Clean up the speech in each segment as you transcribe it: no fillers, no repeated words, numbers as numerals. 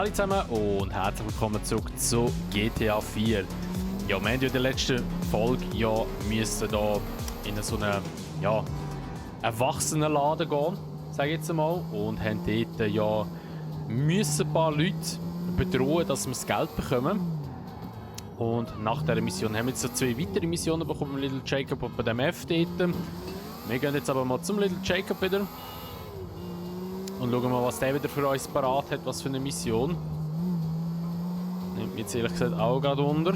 Hallo zusammen und herzlich willkommen zurück zu GTA 4. Ja, wir haben ja in der letzten Folge müssen da in so einen Erwachsenenladen gehen, sage ich jetzt mal, und haben dort müssen ein paar Leute bedrohen, dass wir das Geld bekommen. Und nach dieser Mission haben wir jetzt so 2 weitere Missionen bekommen, Little Jacob und bei dem F dort. Wir gehen jetzt aber mal zum Little Jacob wieder. Und schauen mal, was der wieder für uns parat hat, was für eine Mission. Nimmt mich jetzt ehrlich gesagt auch gerade unter.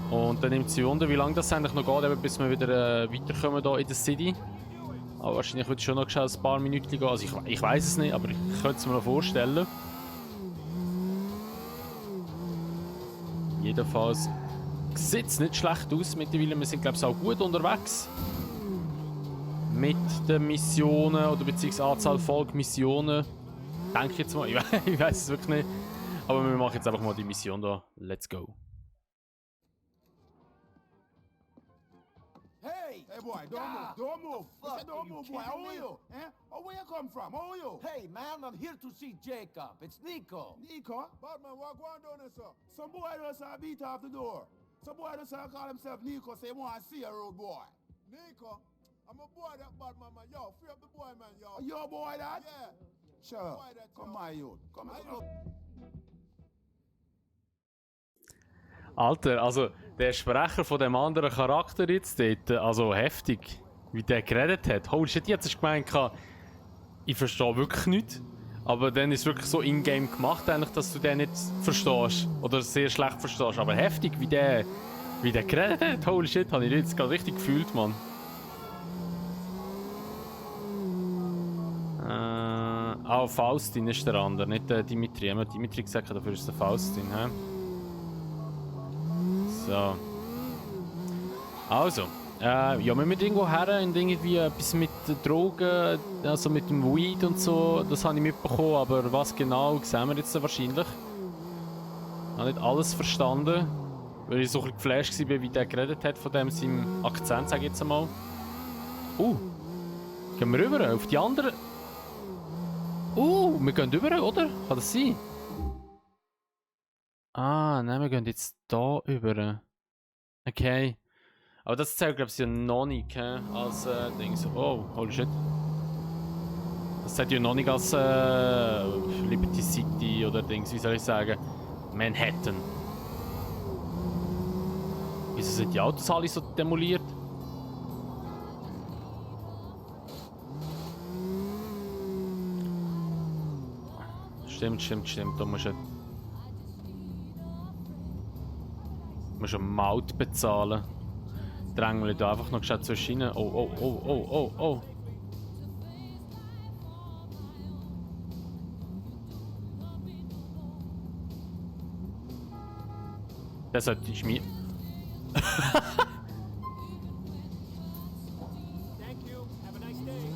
Und dann nimmt sie wunder, wie lange das eigentlich noch geht, bis wir wieder weiterkommen hier in der City. Aber wahrscheinlich wird es schon noch ein paar Minuten gehen. Also ich weiß es nicht, aber ich könnte es mir noch vorstellen. Jedenfalls sieht es nicht schlecht aus mittlerweile. Wir sind, glaube ich, auch gut unterwegs. Mit den Missionen oder beziehungsweise Anzahl Folgemissionen. Denke ich jetzt mal. Ich weiß es wirklich nicht. Aber wir machen jetzt einfach mal die Mission da. Let's go. Hey! Hey boy, don't move. Fuck, don't move, boy. How are you? Eh? Oh, where you come from? How are you? Hey man, I'm here to see Jacob. It's Nico. Nico? Batman, what going down there, sir? Some boy just beat off the door. Some boy just call himself Nico, say he want to see a road boy. Nico? I'm a boy that Batman, man. Yo, free up the boy, man, yo. Your boy that? Yeah. Sure. Come on, you. Come on. Alter, also der Sprecher von dem anderen Charakter jetzt dort, also heftig, wie der geredet hat. Holy shit, jetzt hast du gemeint, ich verstehe wirklich nichts. Aber dann ist es wirklich so in-game gemacht, eigentlich, dass du den nicht verstehst. Oder sehr schlecht verstehst. Aber heftig, wie der geredet hat. Holy shit, habe ich jetzt gerade richtig gefühlt, Mann. Faustin ist der andere, nicht der Dimitri. Haben wir Dimitri gesagt, dafür ist der Faustin. He? So. Also. Ja, wir müssen irgendwo her und irgendwie etwas mit Drogen, also mit dem Weed und so, das habe ich mitbekommen, aber was genau sehen wir jetzt wahrscheinlich. Ich habe nicht alles verstanden, weil ich so ein bisschen geflasht war, wie der geredet hat von dem seinem Akzent, sage ich jetzt einmal. Gehen wir rüber auf die andere. Wir gehen rüber, oder? Kann das sein? Nein, wir gehen jetzt da rüber. Okay. Aber das zählt, glaube ich, ja noch nicht als Dings. Oh, holy shit. Das zählt ja noch nicht als Liberty City oder Dings, wie soll ich sagen? Manhattan. Wieso sind die Autos alle so demoliert? Stimmt. Da musst du Maut bezahlen. Drängeln da einfach noch schnell zwischen rein. Oh. Das sollte ich mir.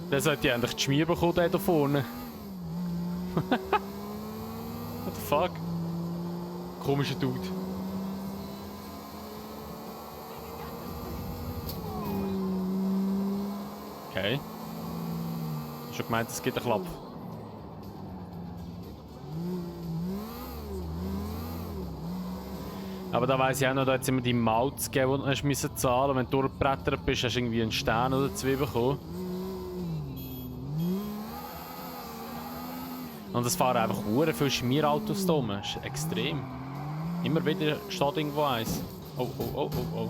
Der sollte ja eigentlich die Schmier bekommen, der da vorne. What the fuck? Komischer Dude. Okay. Ich hab schon gemeint, es gibt einen Klapp. Aber da weiss ich auch noch, da hat es immer die Maut gegeben, die du hast zahlen musst. Wenn du durchgebrettert bist, hast du irgendwie einen Stern oder 2 bekommen. Und es fahren einfach hure viele Schmierautos da rum. Das ist extrem. Immer wieder steht irgendwo eins. Oh.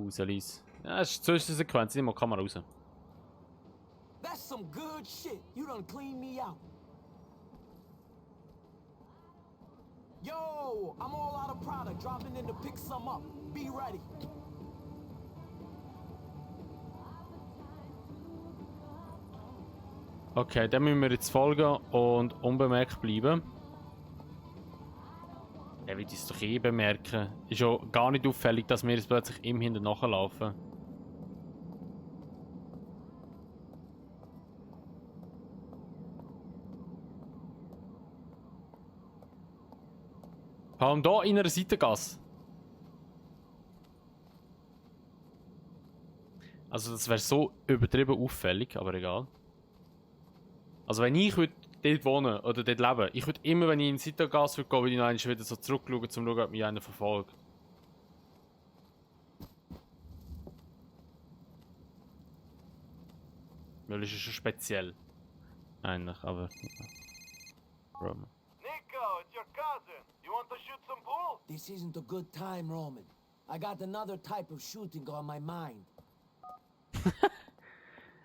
Salis. Ja, es ist Zwischensequenz, nimm mal die Kamera raus. That's some good shit. You done cleaned me out. Yo, I'm all out of product. Dropping in to pick some up. Be ready. Okay, dann müssen wir jetzt folgen und unbemerkt bleiben. Er wird es doch bemerken. Ist ja gar nicht auffällig, dass wir jetzt plötzlich ihm hinten nachlaufen. Vor allem hier in einer Seitengasse. Also das wäre so übertrieben auffällig, aber egal. Also wenn ich dort wohnen oder dort leben, ich würde immer, wenn ich in den Sitagas würde gehen, würde ich noch einmal wieder so zurückschauen, um zu schauen, ob mich einer verfolgt. Weil es ist schon speziell. Eigentlich, aber... Roman. Nico, it's your cousin. You want to shoot some pool? This isn't a good time, Roman. I got another type of shooting on my mind.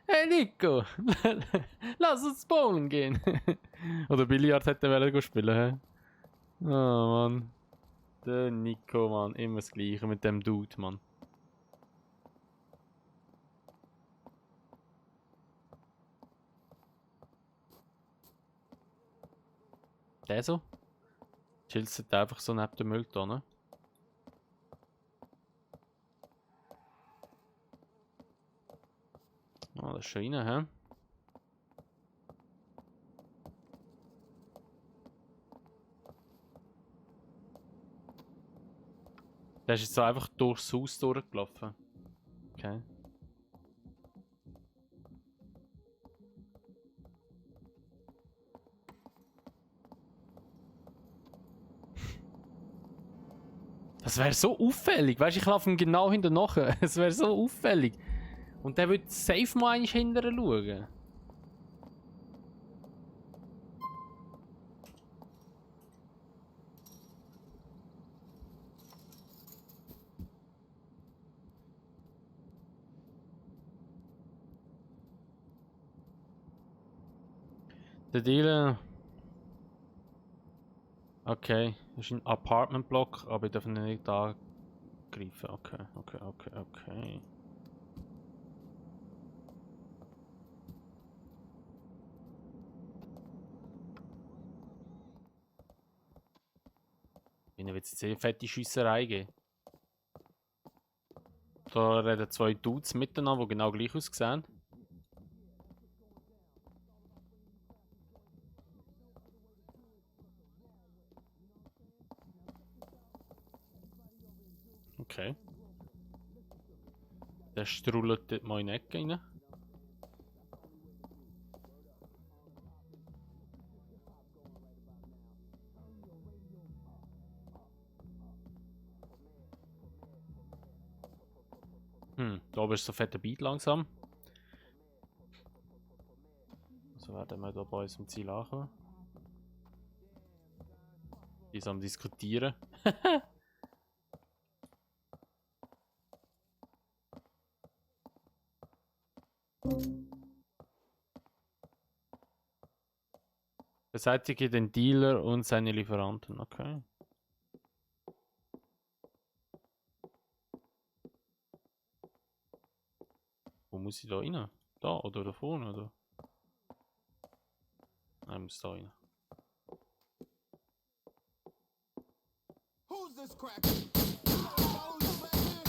Hey Nico! Lass uns bowlen gehen! Oder Billard hätte er spielen. Oh Mann. Der Nico, Mann. Immer das Gleiche mit dem Dude, Mann. Der so? Chillt einfach so neben der Mülltonne. Oh, das ist schon rein, hä? Der ist jetzt so einfach durchs Haus durchgelaufen. Okay. Das wäre so auffällig, weißt du, ich laufe ihm genau hinter nachher. Es wäre so auffällig. Und der würde safe mal eigentlich hinterher schauen. Der Dealer. Okay, das ist ein Apartment-Block, aber ich darf ihn nicht angreifen. Okay. Ihnen wird es sehr fette Schiesserei geben. Da reden zwei Dudes miteinander, die genau gleich aussehen. Okay. Der strullt dort mal in die Ecke rein. Da oben ist so ein fetter Beat langsam. Also werden wir da bei unserem Ziel ankommen. Die sind am Diskutieren. Beseitige den Dealer und seine Lieferanten, okay. Wo muss ich da rein? Da oder da vorne, oder? Nein, ich muss da rein. Who's this cracker? Oh, you back here?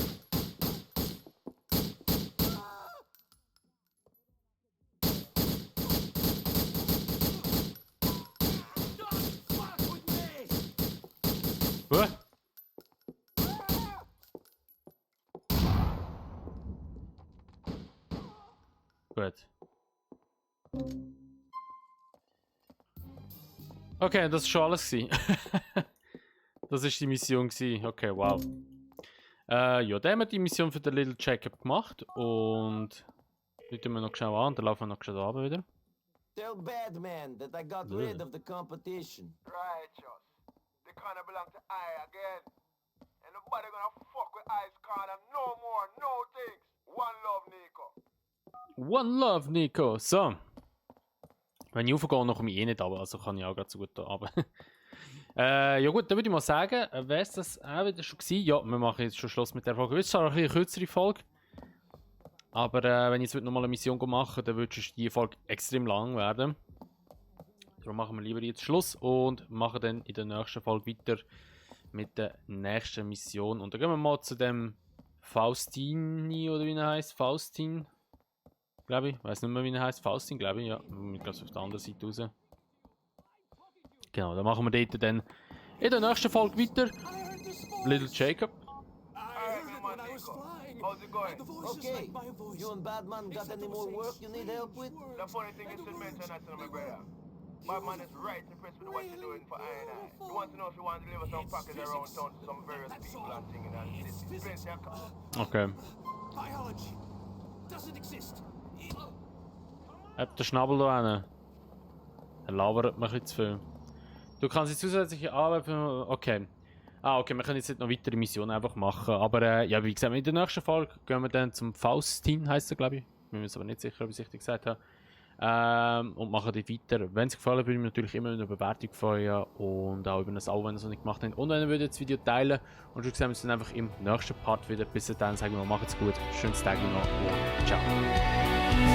What? Gut. Okay, das ist schon alles gewesen. Das ist die Mission gewesen. Okay, wow. Ja, dann haben wir die Mission für den Little Jacob gemacht und rufen wir noch schnell an, dann laufen wir noch schnell runter wieder. Tell Batman that I got rid of the competition. Righteous. They kinda belong to I again. And nobody gonna fuck with Ice Corner no more, no things. One love, Nico. One Love, Nico. So. Wenn ich raufgehe, noch komme ich eh nicht runter, also kann ich auch ganz gut da runter. Ja gut, dann würde ich mal sagen, wäre es das auch wieder schon gewesen? Ja, wir machen jetzt schon Schluss mit der Folge. Es ist zwar eine kürzere Folge, aber wenn ich jetzt nochmal eine Mission machen, dann würde die Folge extrem lang werden. Darum machen wir lieber jetzt Schluss und machen dann in der nächsten Folge weiter mit der nächsten Mission. Und dann gehen wir mal zu dem Faustini, oder wie er heißt, Faustin, glaube ich. Weiß nicht mehr, wie er heißt, Faustin, glaube ich, ja. Ich glaube, auf der anderen Seite raus. Genau, dann machen wir dort dann in der nächsten Folge weiter. Little Jacob. Alright, man, Nico. How's it we going? The voice is Okay. like my voice. You and Badman got any more work you need help with? The funny thing is to mention that to my brother. Batman is right impressed with what you're doing for I and I. He wants to know if you want to deliver some package around town to some various people and things in the city. Plenty of Okay. Biology doesn't exist. Habt den Schnabel da hin. Er labert mir ein bisschen zu viel. Du kannst jetzt zusätzliche Arbeit für... Okay. Ah, okay, wir können jetzt nicht noch weitere Missionen einfach machen. Aber ja, wie gesagt, in der nächsten Folge gehen wir dann zum Faustin, heisst er, glaube ich. Ich bin mir aber nicht sicher, ob ich es richtig gesagt habe. Und machen die weiter. Wenn es gefallen hat, würde ich mir natürlich immer eine Bewertung freuen und auch über ein Abo, wenn ihr es noch nicht gemacht habt. Und wenn ihr das Video teilen und schon sehen wir uns dann einfach im nächsten Part wieder. Bis dann sagen wir, macht's gut, schönes Tag noch und ciao.